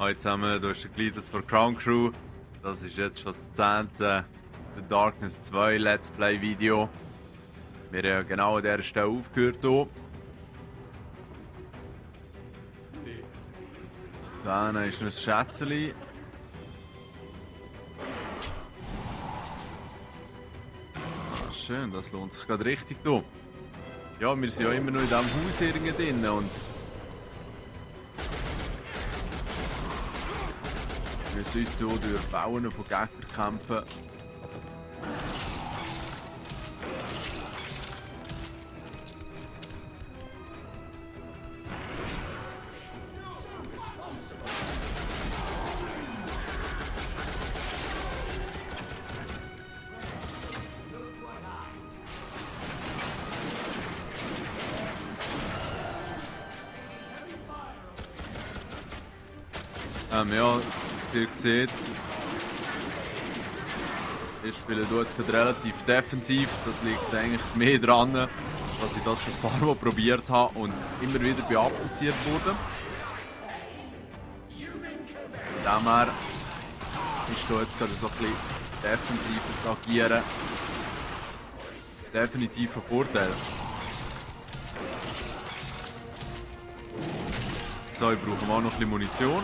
Hallo zusammen, du hast ein Glied von Crown Crew. Das ist jetzt schon das 10. The Darkness 2 Let's Play Video. Wir haben genau an dieser Stelle aufgehört. Da ist noch ein Schätzchen. Ah, schön, das lohnt sich gerade richtig hier. Ja, wir sind ja immer noch in diesem Haus irgendwie drin und wir müssen uns hier durch Bauen von Gegnern kämpfen. Ja, wie ihr seht, ich spiele hier jetzt relativ defensiv. Das liegt eigentlich mehr daran, dass ich das schon ein paar Mal probiert habe und immer wieder abkassiert wurde. Von dem her ist hier jetzt gerade so ein bisschen defensives Agieren definitiv ein Vorteil. So, ich brauche auch noch ein bisschen Munition.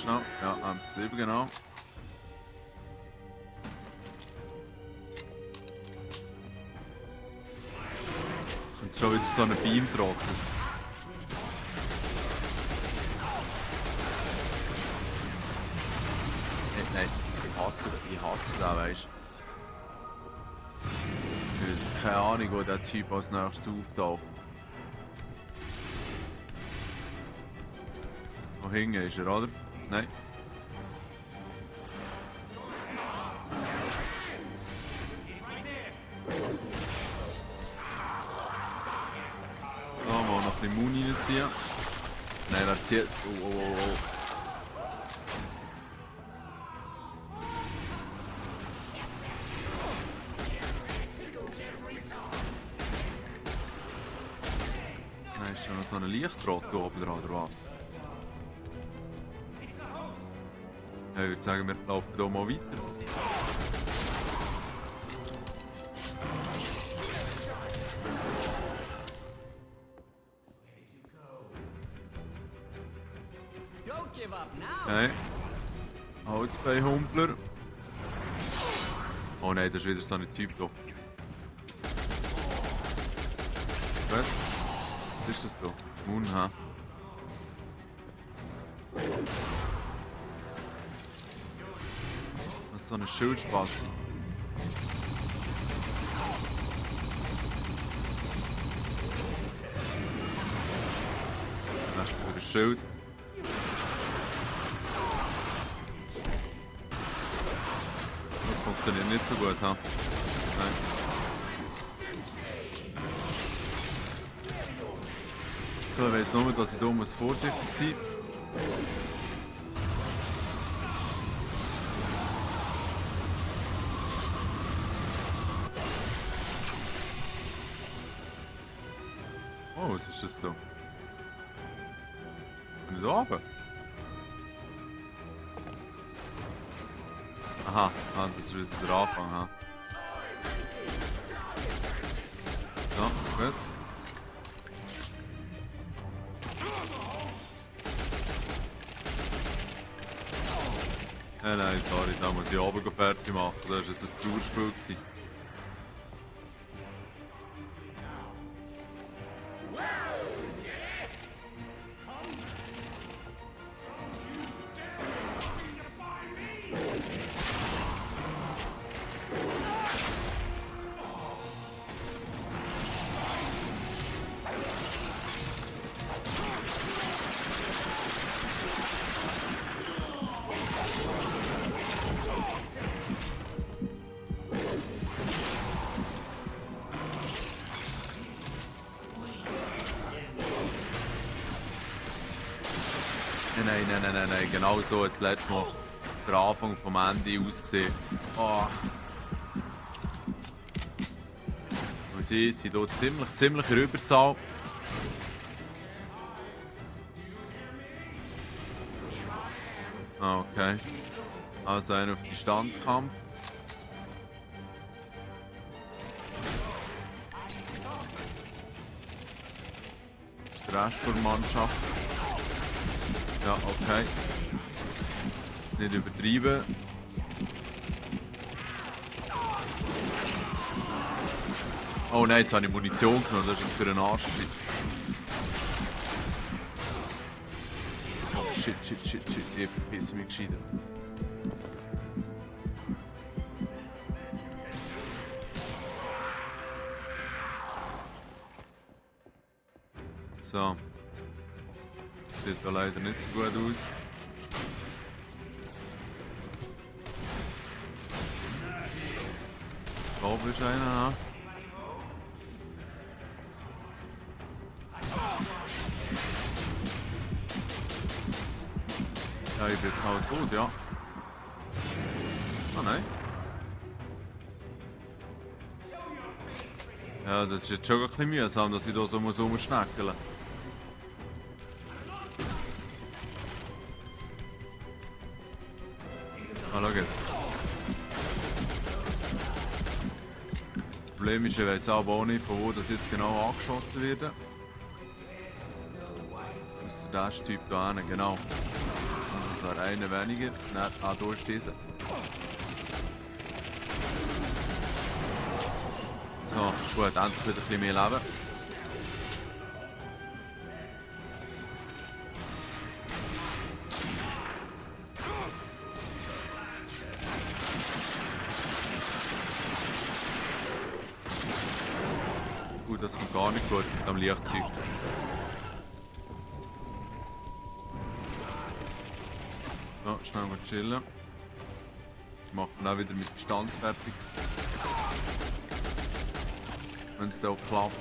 Schnell. Ja, MP7 genau. Kommt schon wieder so ein Beam trocken. Nein, ich hasse den, weißt du. Keine Ahnung, wo der Typ als nächstes auftaucht. Wo hinten ist er, oder? Nein. So, mal noch ein bisschen Muni reinziehen. Nein, er zieht. Oh. Nein, ist da noch so ein Lichtdraht oben dran, oder was? Ich würde sagen, wir laufen hier mal weiter. Okay. Holzbeinhumpler. Oh nein, das ist wieder so ein Typ hier. Was? Was ist das hier? Munha. So eine Schildspasti. Was ist das für ein Schild? Das funktioniert nicht so gut, ha? Nein. So, ich weiss nur, dass ich hier vorsichtig sein muss. Oh, was ist das da? Bin ich da oben? Aha, das ist wieder der Anfang. Aha. So, gut. Nein, sorry, da muss ich oben fertig machen. Das war jetzt ein Trauerspiel. Nein, genau so hat das letzte Mal der Anfang vom Ende ausgesehen. Oh. Und sie sind hier ziemlich in Überzahl. Ah, okay. Also einer auf Distanzkampf. Das ist der Rest der Mannschaft. Ja, okay. Nicht übertreiben. Oh nein, jetzt habe ich Munition genommen, das ist jetzt für den Arsch. Oh shit, ich verpisse mich gescheiter. So. Sieht da leider nicht so gut aus. Da oben ist einer. Ja, ich bin jetzt halt tot, ja. Ah nein. Ja, das ist jetzt schon ein bisschen mühsam, dass ich hier so rumschneckeln muss. Ah, schau jetzt. Das Problem ist, ich weiss aber auch nicht, von wo das jetzt genau angeschossen wird. Ausser der Typ da hinten, genau. Das wäre einer weniger. Nein, ah, da ist dieser. So, gut, endlich wieder ein bisschen mehr Leben. Gut, das kommt gar nicht gut mit dem Lichtzeug. So, schnell mal chillen. Das macht man auch wieder mit Distanz fertig. Wenn es da auch klappt.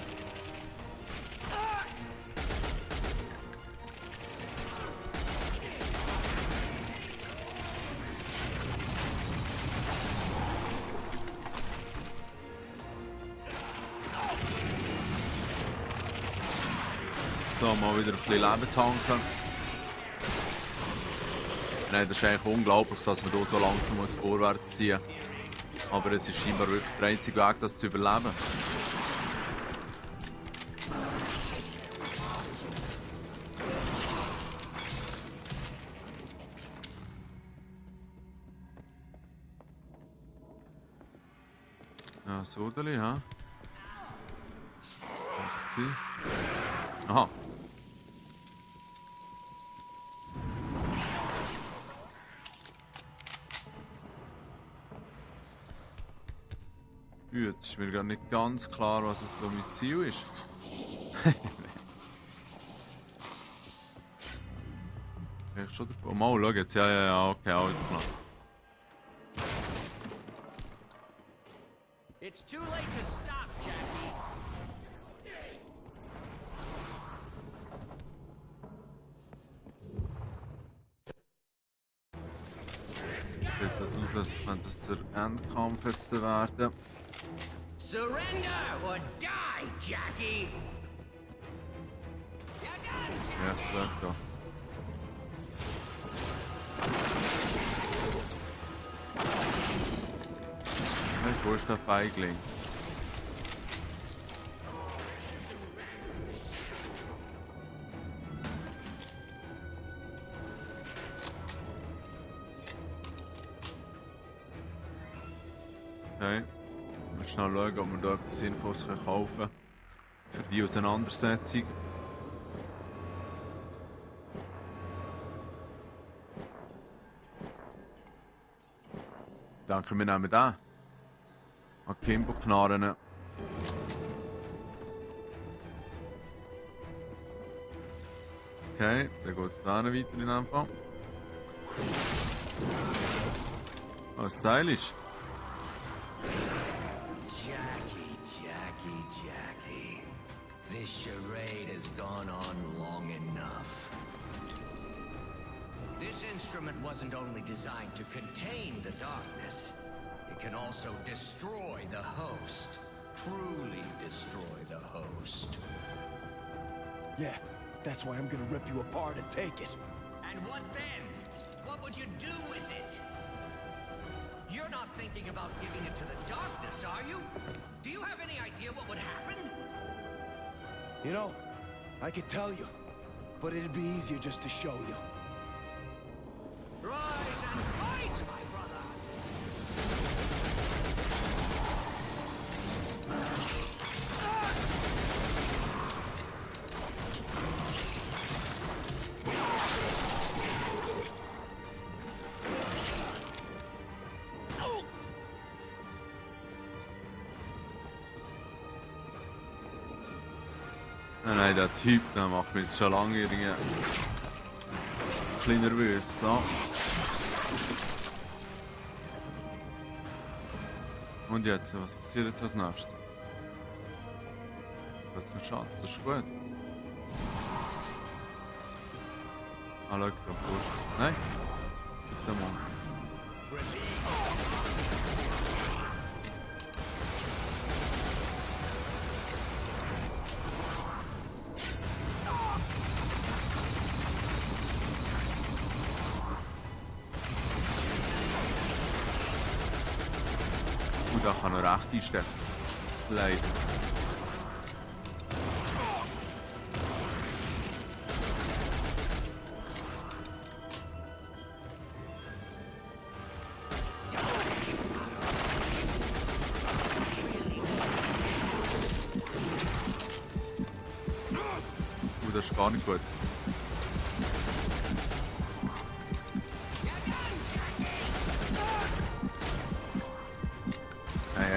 So, mal wieder ein bisschen Leben tanken. Nein, das ist eigentlich unglaublich, dass man hier so langsam vorwärts ziehen muss. Aber es ist scheinbar wirklich der einzige Weg, das zu überleben. Ja, Sodeli, hä? Was war das? Aha. Jetzt ist mir gar nicht ganz klar, was jetzt so mein Ziel ist. Ich schon davon. Mal schau jetzt. Ja, okay, alles klar. It's too late to stop, Jackie. Sieht das aus, als könnte das der Endkampf jetzt werden. Surrender or die, Jackie. Ja, klar, da. Weißt du, wo ist der Feigling? Okay. Mal schnell schauen, ob wir da etwas Sinnvolles kaufen können. Für die Auseinandersetzung. Ich denke, wir nehmen den. Akimbo-Knarren. Okay, dann geht es da weiter in dem Fall. Oh, stylisch. Jackie. This charade has gone on long enough. This instrument wasn't only designed to contain the darkness. It can also destroy the host. Truly destroy the host. Yeah, that's why I'm gonna rip you apart and take it. And what then? What would you do with it? You're not thinking about giving it to the darkness, are you? Do you have any idea what would happen? You know, I could tell you, but it'd be easier just to show you. Rise and fight, my brother! Nein, der Typ, der macht mich jetzt schon lange irgendwie ein bisschen nervös. So. Und jetzt, was passiert jetzt als nächstes? Das ist ein Schatz, das ist gut. Ah, schau, da pusht. Nein, das ist der Mann. Da kann er recht einstellen. Leider. Das ist gar nicht gut.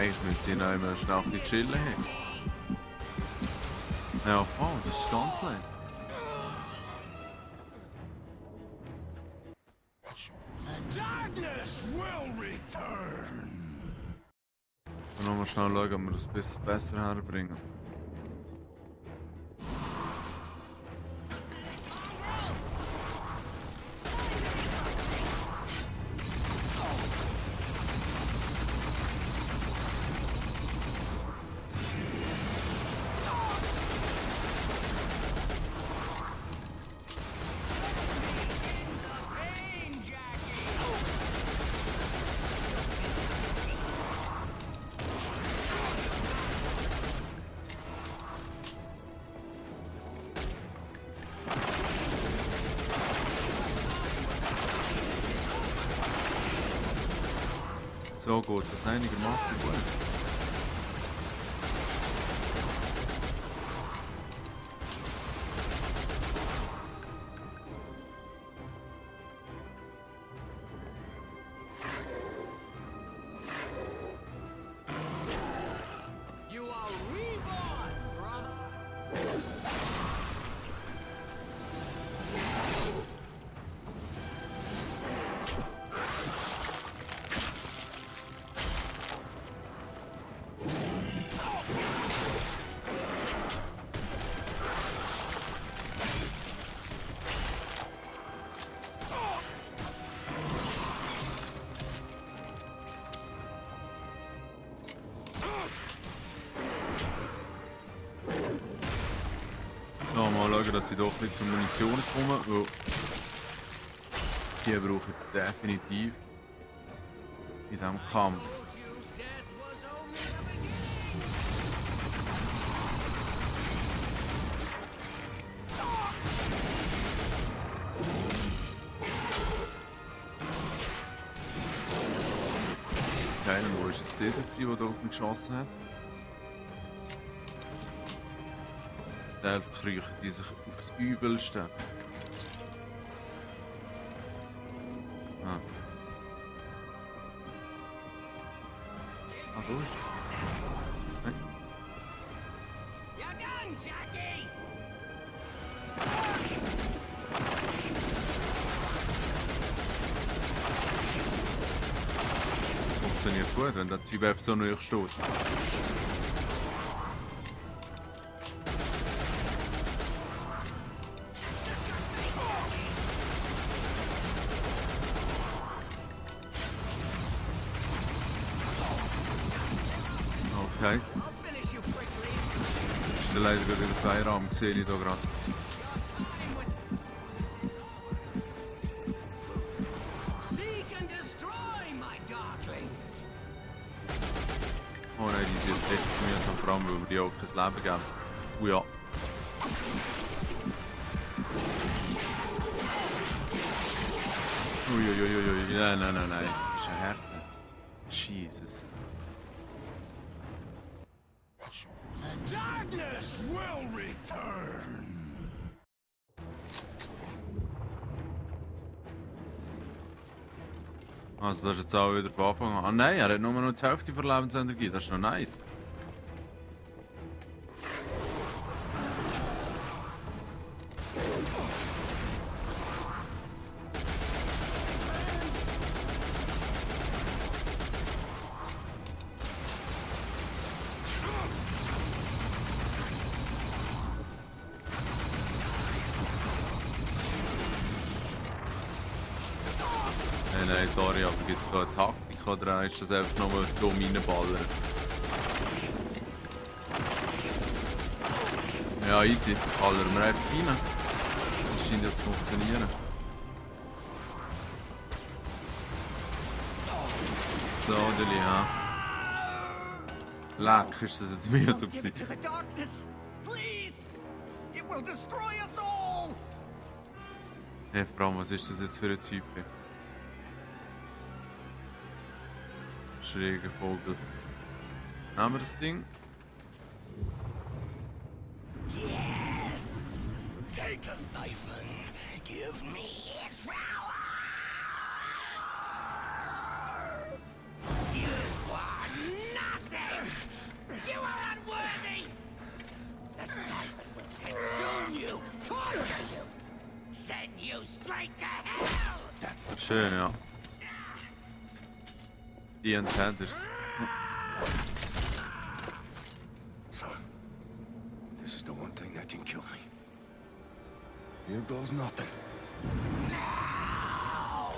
Ich müsste noch immer schnell chillen. Ja, voll, das ist ganz leicht. Und nochmal schnell schauen, ob wir das ein bisschen besser herbringen. So geht das einigermaßen gut. You are reborn, brother! So, mal schauen, dass ich doch nicht zur Munition komme, weil die brauche ich definitiv in diesem Kampf. Okay, wo ist jetzt dieser, der auf mich geschossen hat? Da kriechen die sich aufs Übelste. Ah, wo ist er? Nein. You're done, Jackie! Das funktioniert gut, wenn der Typ so neu steht. Okay. Das ist leider wieder der Feierabend, sehe ich hier gerade. Darklings. Oh nein, die sind jetzt richtig mühsam, vor allem weil wir die auch kein Leben geben. Oh ja. Uiuiuiui, nein. Das ist ein Härte. Jesus. The darkness will return. Also das ist jetzt auch wieder von Anfang an. Ah nein, er hat nur noch die Hälfte von Lebensenergie, das ist noch nice. Nein, sorry, aber gibt es da eine Taktik oder ist das einfach nur dumm reinballern? Ja, easy. Ballern wir einfach rein. Das scheint ja zu funktionieren. So, Deli, ja. Leck, ist das jetzt mir so Give it gewesen. to the darkness, please. It will destroy us all. Hey, vor allem, was ist das jetzt für ein Typ? Schräger Vogel. Nehmen wir das Ding? Yes! Take the siphon. Give me its power! You are nothing. You are unworthy. The siphon will consume you, torture you, send you straight to hell. That's the Schön, ja. Die Antennas. So, this is the one thing that can kill me. Here goes nothing. Now!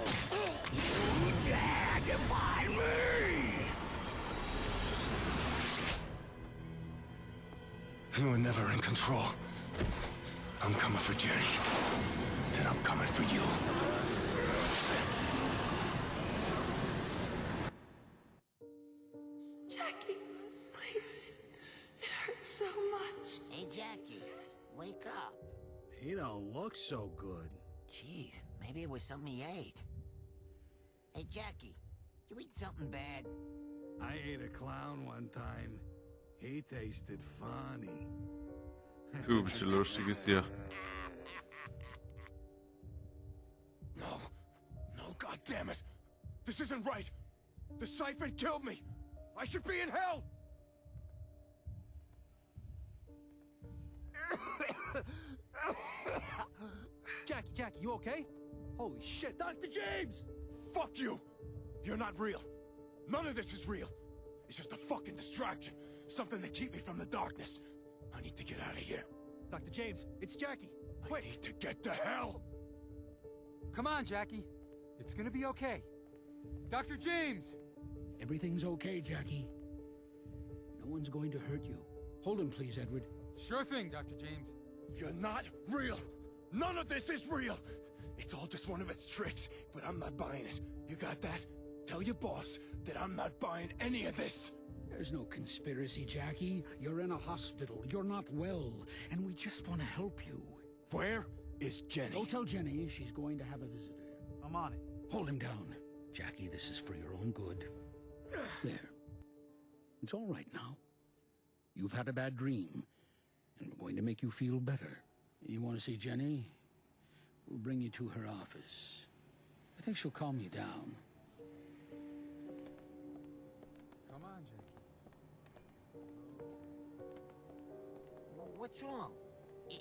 You dare defy me! You were never in control. I'm coming for Jenny. Then I'm coming for you. Jackie, please. It hurts so much. Hey, Jackie, wake up. He don't look so good. Jeez, maybe it was something he ate. Hey, Jackie, you eat something bad? I ate a clown one time. He tasted funny. Du bist ein lustiger Sieg. No. No, goddammit. This isn't right. The siphon killed me. I should be in hell. Jackie, you okay? Holy shit, Dr. James! Fuck you. You're not real. None of this is real. It's just a fucking distraction. Something to keep me from the darkness. I need to get out of here. Dr. James, it's Jackie. Quick! I need to get to hell. Come on, Jackie. It's gonna be okay. Dr. James! Everything's okay, Jackie. No one's going to hurt you. Hold him, please, Edward. Sure thing, Dr. James. You're not real. None of this is real. It's all just one of its tricks, but I'm not buying it. You got that? Tell your boss that I'm not buying any of this. There's no conspiracy, Jackie. You're in a hospital. You're not well. And we just want to help you. Where is Jenny? Go tell Jenny she's going to have a visitor. I'm on it. Hold him down. Jackie, this is for your own good. There. It's all right now. You've had a bad dream, and we're going to make you feel better. You want to see Jenny? We'll bring you to her office. I think she'll calm you down. Come on, Jackie. Well, what's wrong?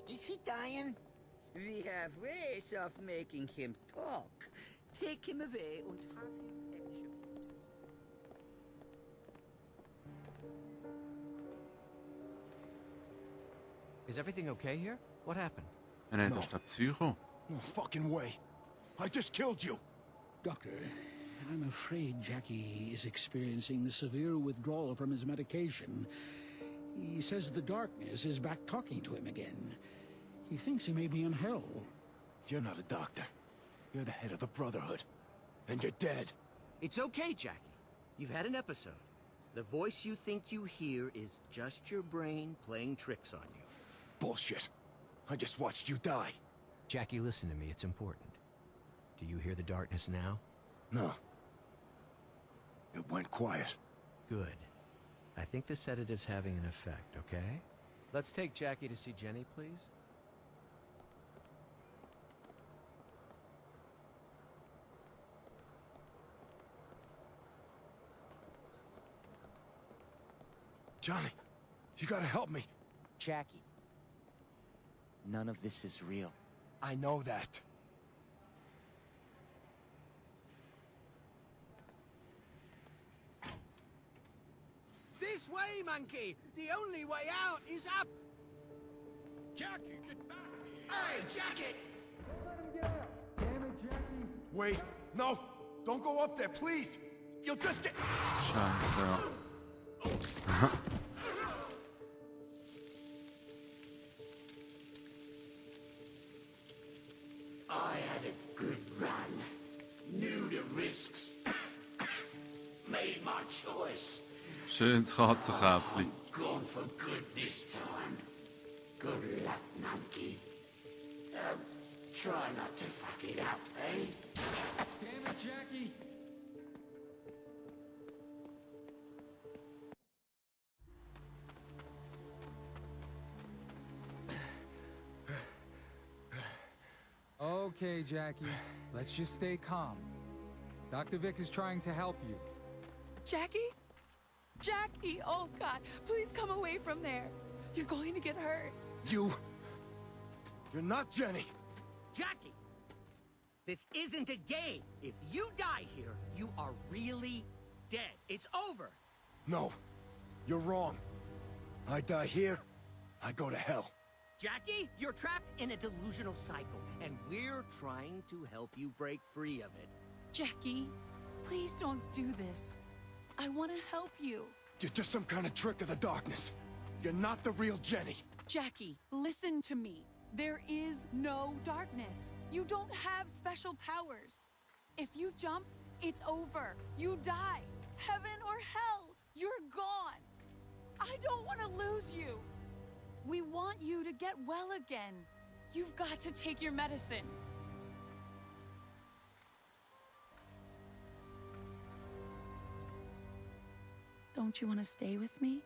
Is he dying? We have ways of making him talk. Take him away and have him executed. Is everything okay here? What happened? Nein, das ist der Psycho. No fucking way. I just killed you. Doctor, I'm afraid Jackie is experiencing the severe withdrawal from his medication. He says the darkness is back talking to him again. He thinks he may be in hell. You're not a doctor. You're the head of the Brotherhood. And you're dead. It's okay, Jackie. You've had an episode. The voice you think you hear is just your brain playing tricks on you. Bullshit. I just watched you die. Jackie, listen to me. It's important. Do you hear the darkness now? No. It went quiet. Good. I think the sedative's having an effect, okay? Let's take Jackie to see Jenny, please. Johnny, you gotta help me. Jackie, none of this is real. I know that. This way, monkey! The only way out is up! Jackie, get back! Hey, Jackie! Wait, no! Don't go up there, please! You'll just get... Scheiße. I had a good run. Knew the risks. Made my choice. Schönes Katzenkäppli. Gone for good this time. Good luck, monkey. Try not to fuck it up, eh? Damn it, Jackie! Okay, Jackie. Let's just stay calm. Dr. Vic is trying to help you. Jackie? Jackie! Oh, God. Please come away from there. You're going to get hurt. You're not Jenny. Jackie! This isn't a game. If you die here, you are really dead. It's over. No, you're wrong. I die here, I go to hell. Jackie, you're trapped in a delusional cycle, and we're trying to help you break free of it. Jackie, please don't do this. I want to help you. You're just some kind of trick of the darkness. You're not the real Jenny. Jackie, listen to me. There is no darkness. You don't have special powers. If you jump, it's over. You die. Heaven or hell, you're gone. I don't want to lose you. We want you to get well again. You've got to take your medicine. Don't you want to stay with me?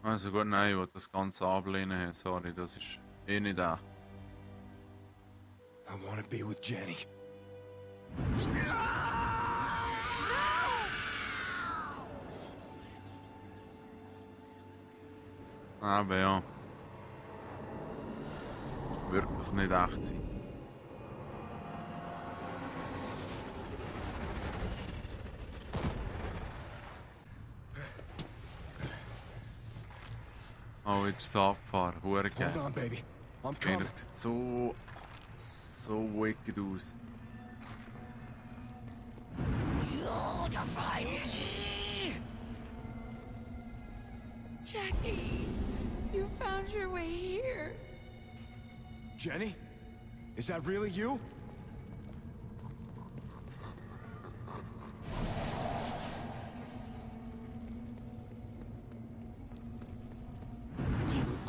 Also gut, nein, ich will das Ganze ablehnen. Sorry, das ist eh nicht echt. I want to be with Jenny. Aber ja. Wirklich nicht echt sein. Oh, wieder so abgefahren. Hure geil. Hold on, baby. I'm Hey, coming. das sieht so wicked aus. Jackie, you found your way here. Jenny? Is that really you?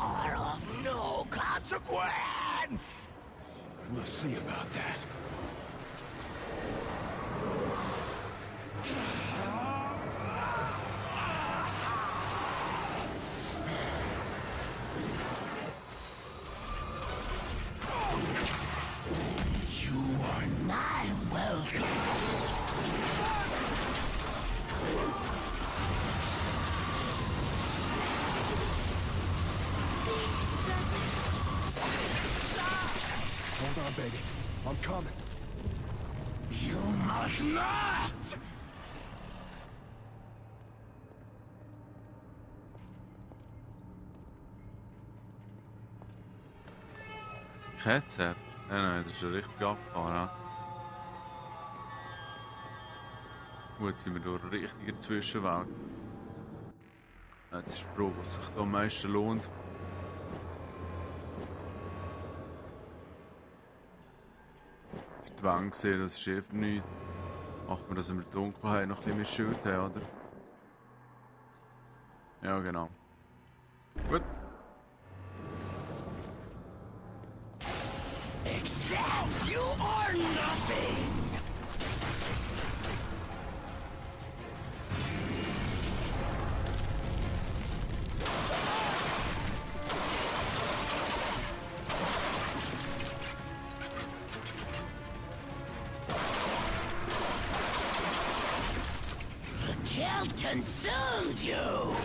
Are of no consequence! We'll see about that. You are not welcome. Hold on, baby. I'm coming. You must not! Ketzer? Nein, das ist ja richtig abgefahren. Gut, jetzt sind wir durch einen richtigen Zwischenweg. Jetzt ist die Probe, was sich da am meisten lohnt. Die Wände gesehen, das ist einfach nichts. Machen wir, dass wir die Dunkelheit noch ein bisschen mehr Schild haben, oder? Ja, genau. Gut. Except you are nothing! The kill consumes you!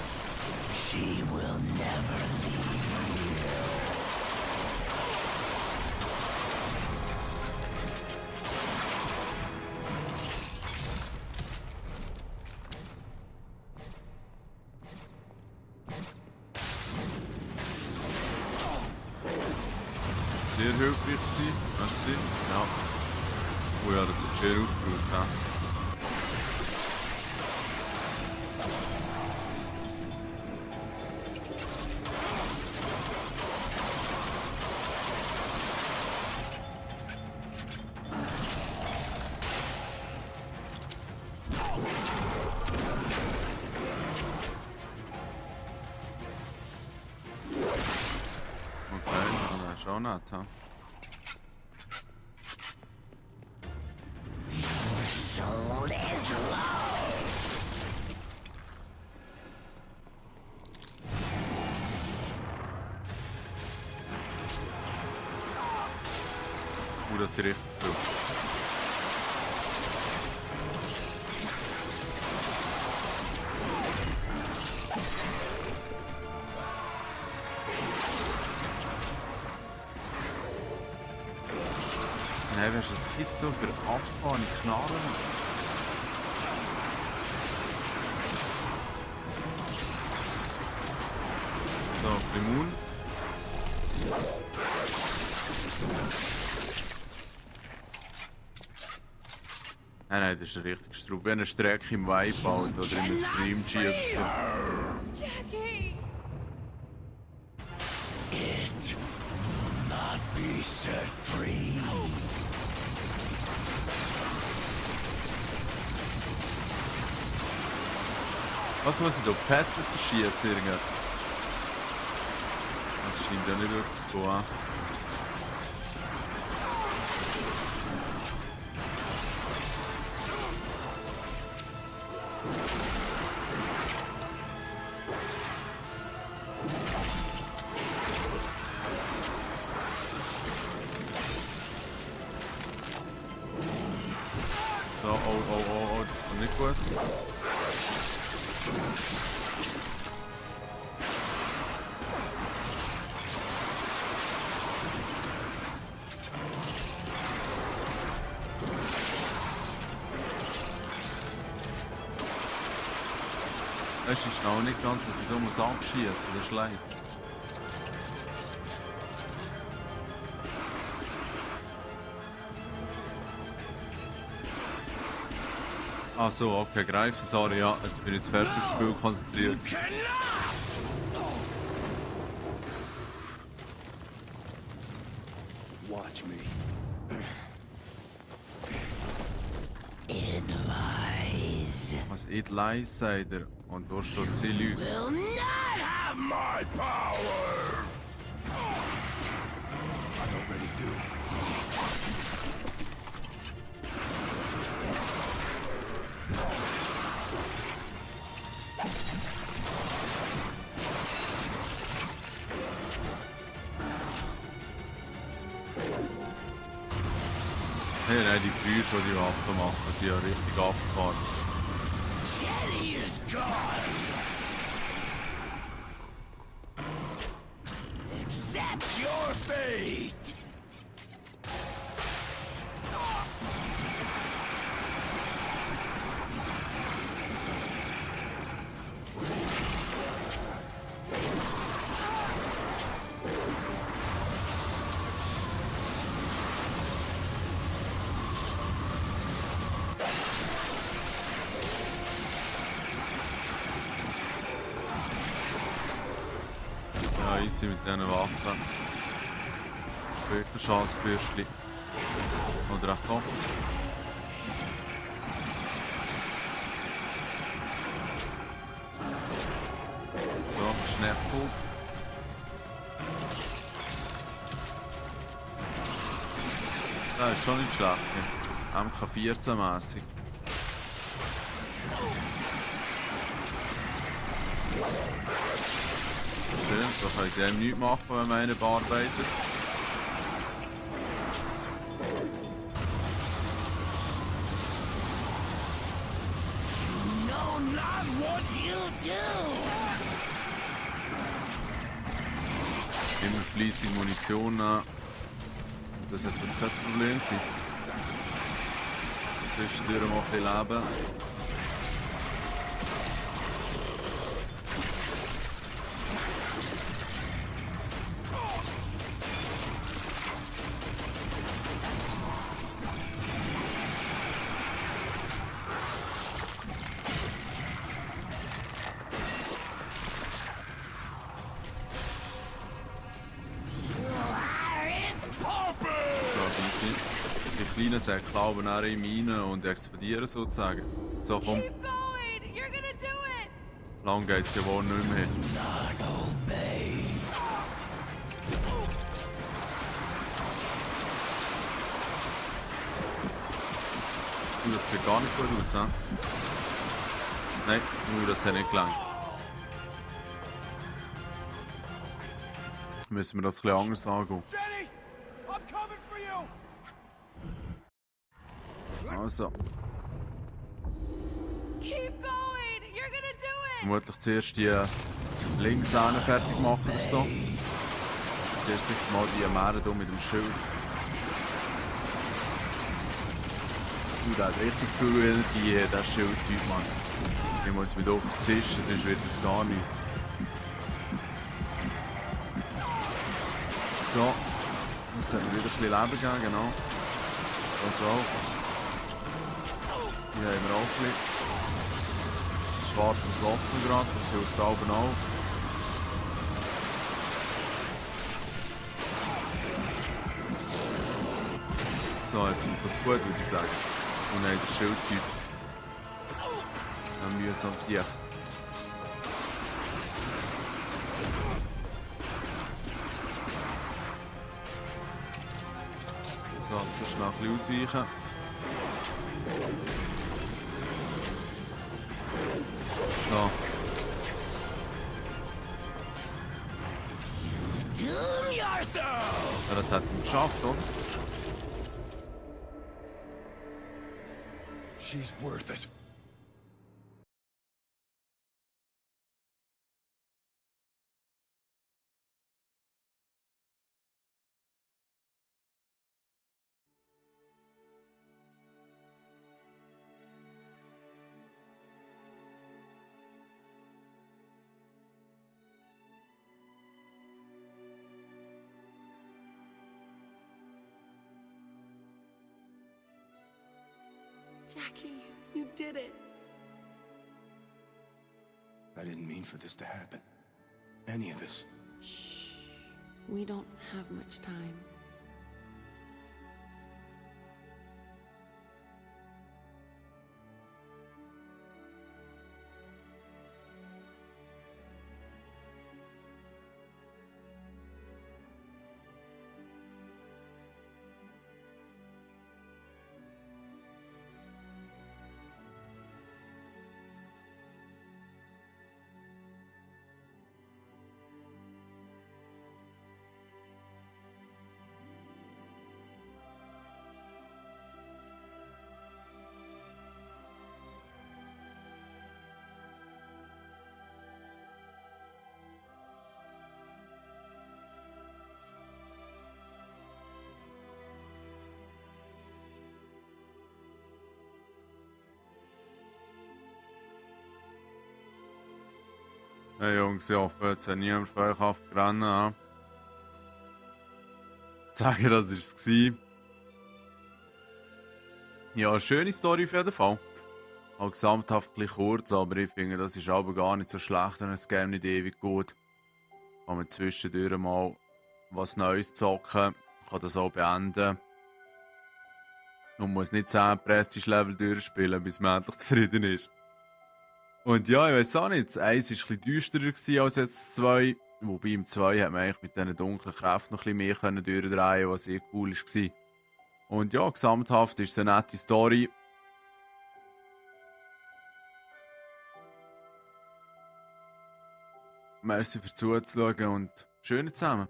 She will never leave you. Sehr hilfreich sein. Merci. Ja. Oh ja, das hat schön aufgebaut. Ja. Okay, das ist auch nett. Ja. Soul is low. Das ist richtig gut. Nein, weißt du, was gibt es noch für abgefahrene Knarren? So, Limon. Nein, das ist ein richtiges Strub. Wie eine Strecke im Wipeout oder im Extreme G oder so. Jackie! It will not be set free. Was muss ich da? Pässe zerschießen irgendwas? Das scheint ja nicht wirklich zu gehen. So, oh, das ist nicht gut. Es ist noch nicht ganz, dass ich da muss abschießen, das ist leid. Ah so, okay, greifen, sorry, ja, jetzt bin ich jetzt fertig aufs Spiel konzentriert. Watch me. It lies. Was it lies, sagt er, und da steht sie Lüge. Will not have my power. I already do. Hey, nein, die Feuer, die Waffen machen, sind ja richtig abgefahren. Jenny is gone. Accept your fate. Ja, easy mit diesen Waffen. Später Chance, Bürschli. Oder ach komm. Schnetzels. Das ist schon nicht schlecht. MK14-mässig. Schön, so können sie einem nichts machen, wenn man einen bearbeitet. No, not what you do! Immer fleissig Munition nehmen. Das wird kein Problem sein. Zwischendurch mal ein bisschen leben. Die kleinen Säcke glauben dann in Minen und explodieren sozusagen. So, komm. Keep going! You're gonna do it! Lang geht's ja wohl nicht mehr. Das sieht gar nicht gut aus, he? Nein, das hat nicht gelangt. Müssen wir das ein bisschen anders angehen. Jenny! I'm coming for you! Also, Keep going! You're gonna do it! vermutlich zuerst die Linksahne fertig machen oder so. Zuerst sicher mal die Mähre hier mit dem Schild. Der hat richtig viel Energie, der Schildtyp, Mann. Ich muss mich hier zischen, sonst wird das gar nicht. So, jetzt sollten wir wieder ein bisschen Leben geben, genau. Das auch. Hier haben wir auch ein bisschen. Schwarzes Loch gerade, das hilft da oben auch. So, jetzt kommt das gut, würde ich sagen. Und dann der Schildtyp. Dann mühsam sieht. So, jetzt schnell ein bisschen ausweichen. So. Ja, das hat man geschafft, oder? She's worth it. Jackie, you did it. I didn't mean for this to happen. Any of this. Shh. We don't have much time. Hey Jungs, ich hoffe, jetzt hat niemand von euch abgerannt. Sagen, das war es. Ja, eine schöne Story auf jeden Fall. Auch gesamthaft ein bisschen kurz, aber ich finde, das ist aber gar nicht so schlecht, wenn es Game nicht ewig geht. Kann man zwischendurch mal was Neues zocken, kann das auch beenden. Man muss nicht 10 Prestige-Level durchspielen, bis man endlich zufrieden ist. Und ja, ich weiß auch nicht, das 1 war ein bisschen düsterer gewesen als jetzt das 2. Wobei im 2 hat man eigentlich mit diesen dunklen Kräften noch ein bisschen mehr können durchdrehen, was sehr cool war. Und ja, gesamthaft ist es eine nette Story. Merci fürs Zuzuschauen und schön zusammen.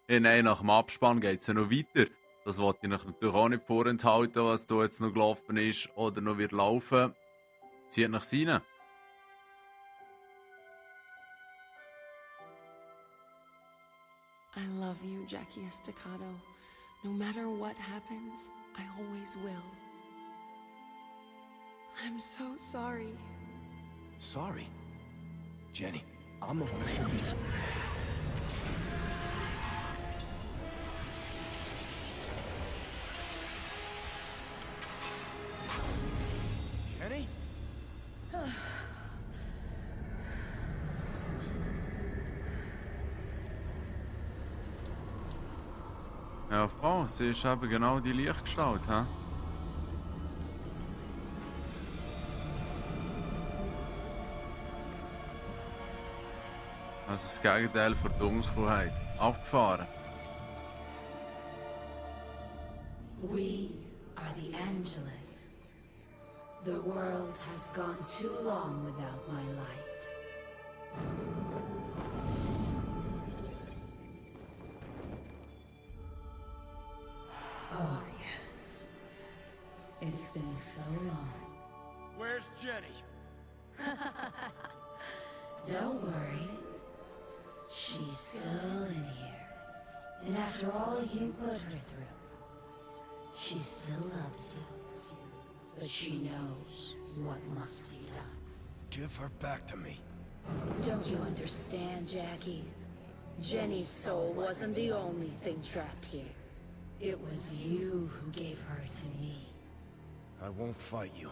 Ja, nein, nach dem Abspann geht es ja noch weiter. Das wollte ich euch natürlich auch nicht vorenthalten, was da jetzt noch gelaufen ist oder noch wird laufen. Zieht nach rein. I love you, Jackie Estacado. No matter what happens, I always will. I'm so sorry. Sorry? Jenny, I'm the one who should be... Jenny? Ja, Frau, sie ist eben genau die Lichtgestalt, hä? Also das Gegenteil von Dunkelheit. Abgefahren. We are the Angelus. The world has gone too long without my light. Oh, yes. It's been so long. Where's Jenny? Don't worry. She's still in here. And after all you put her through, she still loves you. But she knows what must be done. Give her back to me. Don't you understand, Jackie? Jenny's soul wasn't the only thing trapped here. It was you who gave her to me. I won't fight you.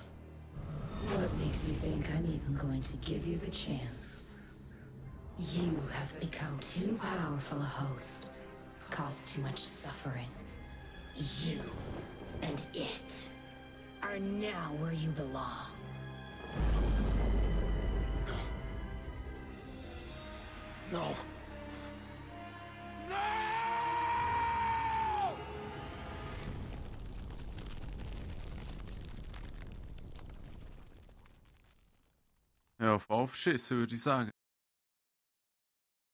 What makes you think I'm even going to give you the chance? You have become too powerful a host, caused too much suffering. You and it are now where you belong. No. No! Ja, auf Aufschissen würde ich sagen.